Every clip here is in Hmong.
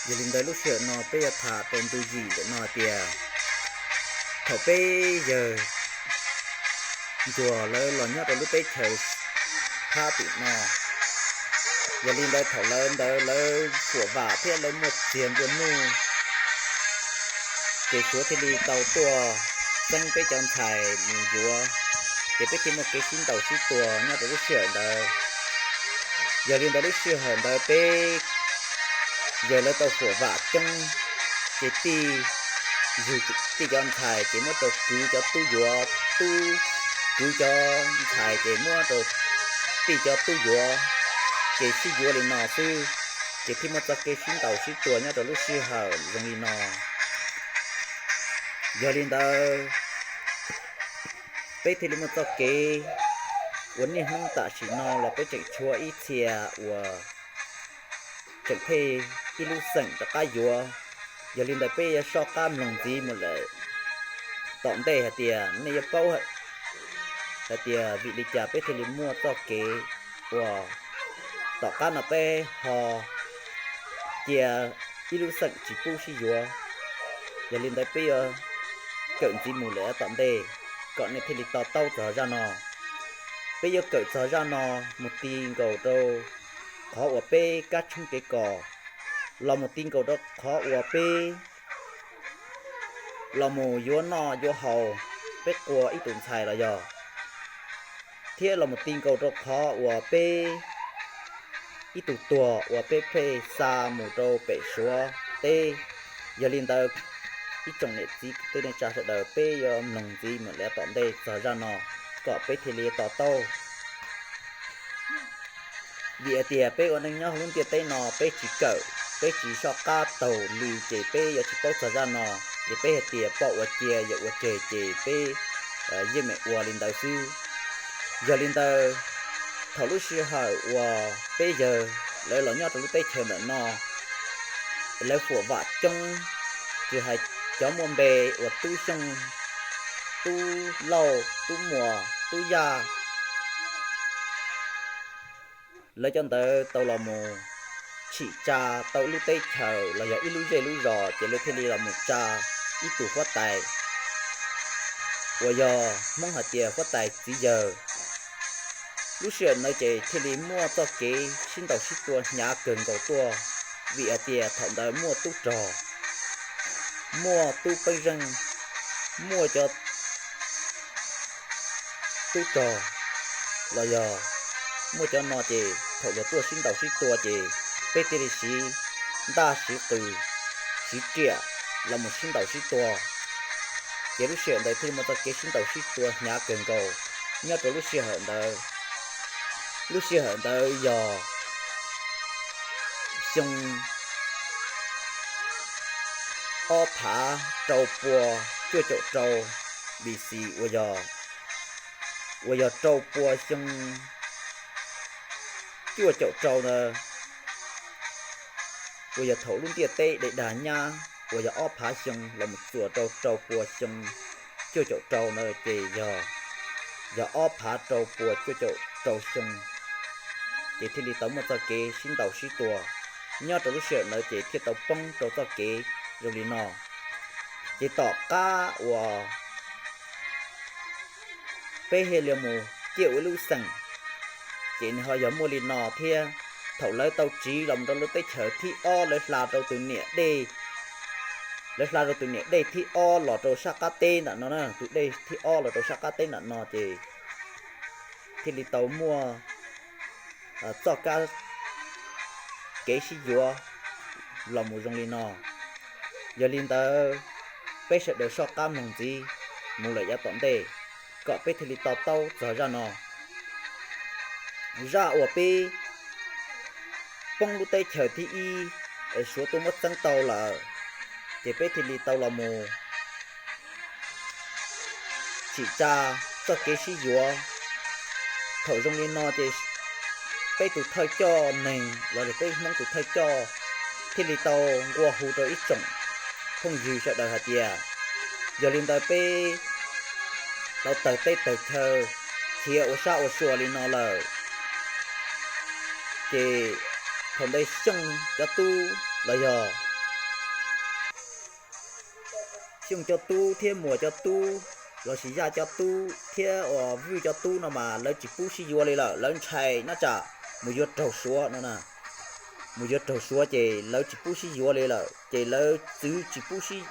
Yog li ntawd lub sij hawm no peb yuav tham rau ntu yim ntawm no hais tias thaum peb yawg ntsuag lawv los nyob rau lub teb chaws phab tim no, yog li ntawd thaum lawv ntawd lawv huam vam thiab lawv muaj txiag nplua nuj, ces Suav thiaj li tau tuaj txeeb peb cov ntxhais mus yuav, ces peb thiaj muaj kev sib ntaus sib tua nyob rau lub sij hawm ntawd. Yog li ntawd lub sij hawm ntawd peb yawg lawv tau huam vam coob, ces tij yug tij cov ntxhais ces muab rau kwv cov tub yuav, tub kwv cov ntxhais ces muab rau tij cov tub yuav, ces sib yuav li no xwb, ces thiaj muaj txoj kev sib ntaus sib tua nyob rau lub sij hawm zoo li no. Yog li ntawd, peb thiaj li muaj txoj kev uas niaj hnub tam sim no los peb tseem tshuav ib txhia uas tseem pheej ib lub xeem rov qab yuav. Yog li ntawd peb yuav soj qab mloog ntxiv mus lawm tom ntej hais tias nej yuav paub hais tias vim li cas peb thiaj li muaj txoj kev uas tom qab no peb ho cia ib lub xeem tsis pub sib yuav. Yog li ntawd peb yuav kawm ntxiv mus lawm tom ntej kom nej thiaj li to taub txog zaj no. Peb yuav kawm txog zaj no mus ti nkaus rau qhov uas peb kab tshoob kev kos, los mus ti nkaus rau qhov uas peb los mus yuav noj yuav haus, peb qua ib tus ntxhais los yog, thiab los mus ti nkaus rau qhov uas peb ib tug tuag uas peb pheej xa mus rau pem Suav teb. Yog li ntawd, ib tsoom niam txiv kwv tij neej tsa sawv daws, peb yuav mloog ntxiv mus lawm tom ntej txog zaj no kom peb thiaj li to taub. Vim hais tias peb ua neej nyob hauv lub ntiaj teb no peb tsis kawm, peb tsis soj qab taug li ces peb yuav tsis paub txog zaj no, ces peb hais tias pom ua cia yog ua tseg ces peb yeej meem ua li ntawd xwb. Yog li ntawd, thaum lub sij hawm uas peb yawg lawv los nyob rau lub teb chaws ntawm no, lawv huam vam coob, tsis hais cov muaj npe uas Tub Xyooj, Tub Lauj, Tub Muas, Tub Yaj, lawv cov ntawd tau los mus tsim tsa tau ib lub teb chaws los yog ib lub zej lub zos, ces lawv thiaj li los mus tsa ib tug huab tais uas yog Hmoob hais tias huab tais txiv yawg. Lub sij hawm ntawd ces thiaj li muaj txoj kev sib ntaus sib tua hnyav kawg nkaus tuaj, vim hais tias thaum ntawd muaj tub rog, muaj tub peeb zeej, muaj cov tub rog los yog muaj cov no ces thaum luag tuaj sib ntaus sib tua ces peb thiaj li siv ntaj siv qws, siv riam los mus sib ntaus sib tua. Ces lub sij hawm ntawd thiaj li muaj txoj kev sib ntaus sib tua hnyav kawg nkaus nyob rau lub sij hawm ntawd. Lub sij hawm ntawd yog xyoo ob phav rau pua cuaj caum rau B C uas yog, uas yog rau pua xyoo cuaj caum rau ntawd, uas yog thaum lub ntiaj teb dej dag nyab uas yog ob phav xyoo los mus txuas rau rau pua xyoo cuaj caum rau ntawd ces yog, yog ob phav rau pua cuaj caum rau xyoo, ces thiaj li tau muaj txoj kev sib ntaus sib tua. Nyob rau lub sij hawm ntawd ces thiaj tau poob rau txoj kev zoo li no. Ces tom qab uas peb thiaj li mus ciaj ua ib lub xeem, ces nws ho yog muaj li no thiab. Thaum lawv tau tsiv los mus rau lub teb chaws thib ob, lawv hla rau tus niam dej, lawv hla rau tus niam dej thib ob los rau sab qab teb ntawm no na, tus dej thib ob los rau sab qab teb ntawm no ces thiaj li tau muaj txoj kab kev sib yuav los mus zoo li no. Yog li ntawd, peb sawv daws soj qab mloog ntxiv mus lawm yav tom ntej, kom peb thiaj li to taub txog zaj no. Zaj uas peb poob lub teb chaws thib ib es Suav tuaj muab txeeb tau lawm, ces peb thiaj li tau los mus tsim tsa txoj kev sib yuav. Thaum zoo li no ces peb tus thawj coj neeg los yog peb Hmoob tus thawj coj thiaj li tau nqua hu rau ib tsoom phooj ywg sawv daws hais tias, yog li ntawd peb tau tawg teb tawg chaw khiav ua sab ua sua li no lawm, ces thaum ntawd Xyooj cov tub los yog Xyooj cov tub thiab Muas cov tub lossis Yaj cov tub thiab uas Vwj cov tub no mas lawv tsis pub sib yuav li lawm, lawv ntshai nab tsam mus yuav raug Suav no, mus yuav raug Suav ces lawv tsis pub sib yuav li lawm, ces lawv txwv tsis pub sib,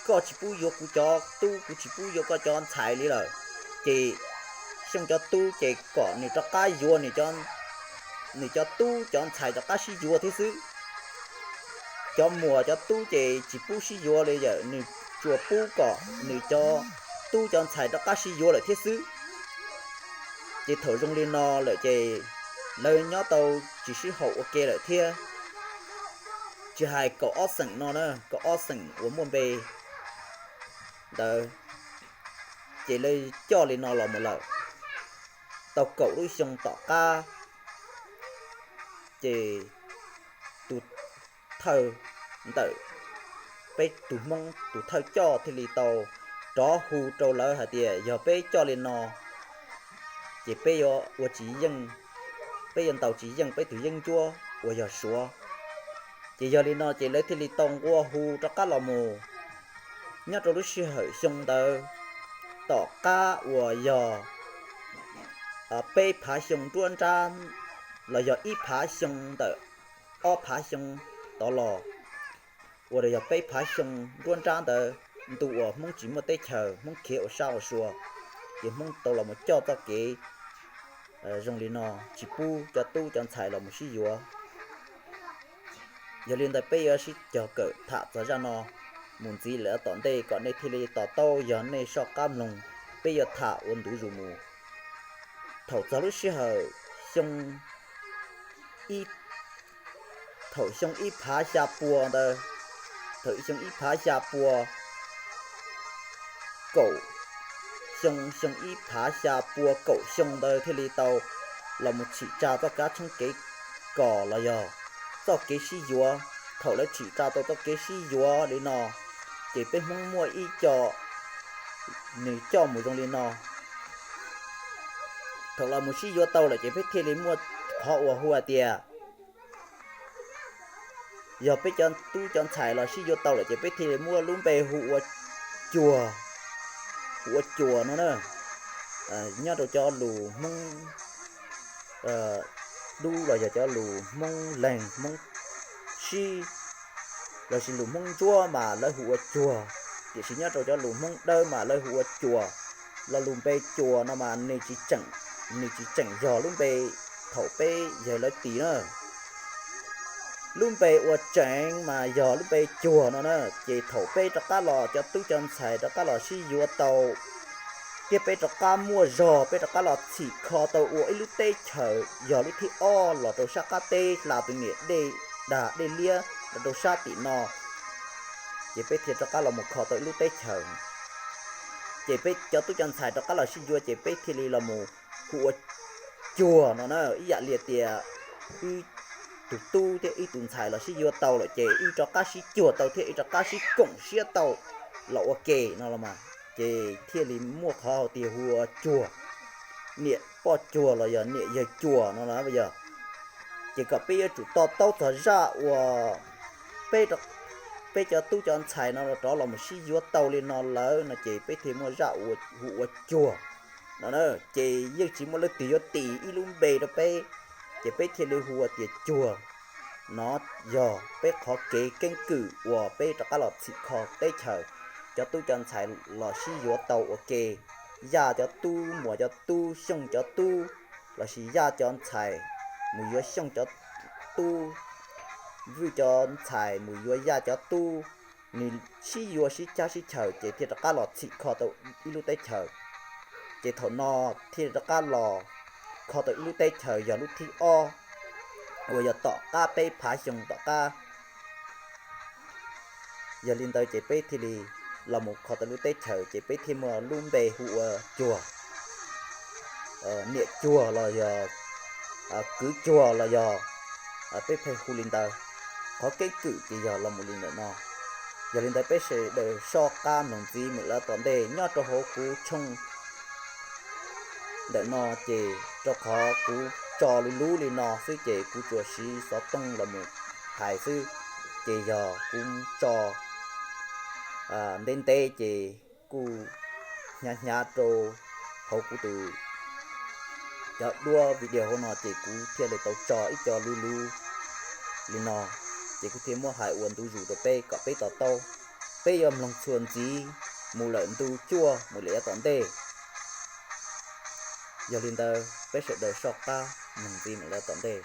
koj tsis pub yuav kuv cov tub, kuv tsis pub yuav koj cov ntxhais li lawm. Ces Xyooj cov tub ces kom nws rov qab yuav nws cov tub cov ntxhais rov qab sib yuav thiab xwb. Cov Muas cov tub ces tsis pub sib yuav li lawm, nws tsuas pub kom nws cov tub cov ntxhais rov qab sib yuav lawm thiab xwb. Ces thaum zoo li no lawm ces lawv nyob tau tsis sib haum ua ke lawm thiab. Tsis hais kaum ob xeem no na, kaum ob xeem uas muaj npe ntawd, ces lawv coj li no los mus lawm tau kaum lub xyoo tom qab, ces tus thawj ntawm peb tus Hmoob tus thawj coj thiaj li tau rov hu rau lawv hais tias yog peb coj li no ces peb yuav ua tsis yeej, peb yuav ntaus tsis yeej peb tus yeeb ncuab uas yog Suav. Ces yog li no ces lawv thiaj li tau nqua hu rov qab los mus. Nyob rau lub sij hawm xyoo ntawd, tom qab uas yog peb phav xyoo nruab nrab los yog ib phav xyoo ntawm ob phav xyoo tod los, uas yog peb phav xyoo nruab nrab ntawd, ntu uas Hmoob tsis muaj teb chaws, Hmoob khiav ua sab ua sua, ces Hmoob tau los mus coj txoj kev zoo li no, tsis pub cov tub cov ntxhais los mus sib yuav. Yog li ntawd peb yuav sib cog kawm tham txog zaj no mus ntxiv lawm tom ntej kom nej thiaj li to taub, yog nej soj qab mloog, peb yuav tham ua ntu zus mus. Thaum txog lub sij hawm xyoo ib, thaum xyoo ib phav xya pua ntawd, thaum xyoo ib phav xya pua kaum xyoo, xyoo ib phav xya pua kaum xyoo ntawd thiaj li tau los mus tsim tsa txoj kab tshoob kev kos los yog txoj kev sib yuav. Thaum lawv tsim tsa tau txoj kev sib yuav li no, ces peb Hmoob muaj ib co nws coj mus zoo li no. Thaum los mus sib yuav tau lawm ces peb thiaj li muaj qhov uas hu hais tias, yog peb cov tub cov ntxhais los sib yuav tau lawm ces peb thiaj li muaj lub npe hu ua Cuag, hu ua Cuag no na. Nyob rau cov lus Hmoob dub los yog cov lus Hmoob leeg Hmoob sib lossis lus Hmoob Ntsuab mas lawv hu ua Cuag, tiam sis nyob rau cov lus Hmoob Dawb mas lawv hu ua Cuas. Lo lus npe Cuas no mas nws tsis tseem, nws tsis tseem yog lub npe thaum peb yawg lawv tis na. Lub npe uas tseem mas yog lub npe Cuag no na. Ces thaum peb rov qab los, cov tub cov ntxhais rov qab los sib yuav tau, thiab peb rov qab muaj zog, peb rov qab los txhim kho tau ua ib lub teb chaws yog lub thib ob los rau sab qab teb hla tus niam dej dag dej liab los rau sab tim no, ces peb thiaj rov qab los mus kho tau ib lub teb chaws. Ces peb cov tub cov ntxhais rov qab los sib yuav ces peb thiaj li los mus hu ua Cuag no na. Ib yam li tias wb tus tub thiab wb tus ntxhais los sib yuav tau lawm ces wb rov qab sib cuag tau thiab wb rov qab sib koom siab tau los ua ke no los mas, ces thiaj li muaj qhov hais tias hu ua Cuag, niam poj Cuag los yog niam yawg Cuag no los yog. Ces kom peb yuav tsum to taub txog zaj uas peb cov tub cov ntxhais no rov los mus sib yuav tau li no lawm no ces peb thiaj muaj zaj hu ua Cuag no na. Ces yeej tsis muaj leej twg yuav tis ib lub npe rau peb, ces peb thiaj li hu ua tias Cuag. No yog peb qhov kev keeb kwm uas peb rov qab los txhim kho teb chaws, cov tub cov ntxhais los sib yuav tau ua ke. Yaj cov tub, Muas cov tub, Xyooj cov tub, lossis Yaj cov ntxhais mus yuav Xyooj cov tub, Vwj cov ntxhais mus yuav Yaj cov tub, nws sib yuav sib cab sib chaws ces thiaj rov qab los txhim kho tau ib lub teb chaws. Ces thaum no thiaj rov qab los kho tau ib lub teb chaws yog lub thib ob uas yog tom qab peb phav xyoo tom qab. Yog li ntawd ces peb thiaj li los mus kho tau lub teb chaws ces peb thiaj muaj lub npe hu ua Cuag, Niam Cuag los yog Kwv Cuag los yog peb pheej hu li ntawd. Qhov keeb kwm ces yog los mus li ntawm no. Yog li ntawd peb sawv daws soj qab mloog ntxiv mus lawm tom ntej nyob rau hauv kuv tshooj ntawm no ces rau qhov kuv tso luv luv li no xwb ces kuv tsuas siv xov tooj los mus hais xwb, ces yog kuv tso ntev ntev ces kuj hnyav hnyav rau hauv kuv tus cov duab video hauv no ces kuv thiaj li tau tso ib co luv luv li no, ces kuv thiaj muab hais ua ntu zus rau peb kom peb to taub. Peb yuav mloog txuas ntxiv mus lawm ntu cuaj mus lawm yav tom ntej. Yog li ntawd peb sawv daws soj qab mloog ntxiv mus lawm tom ntej.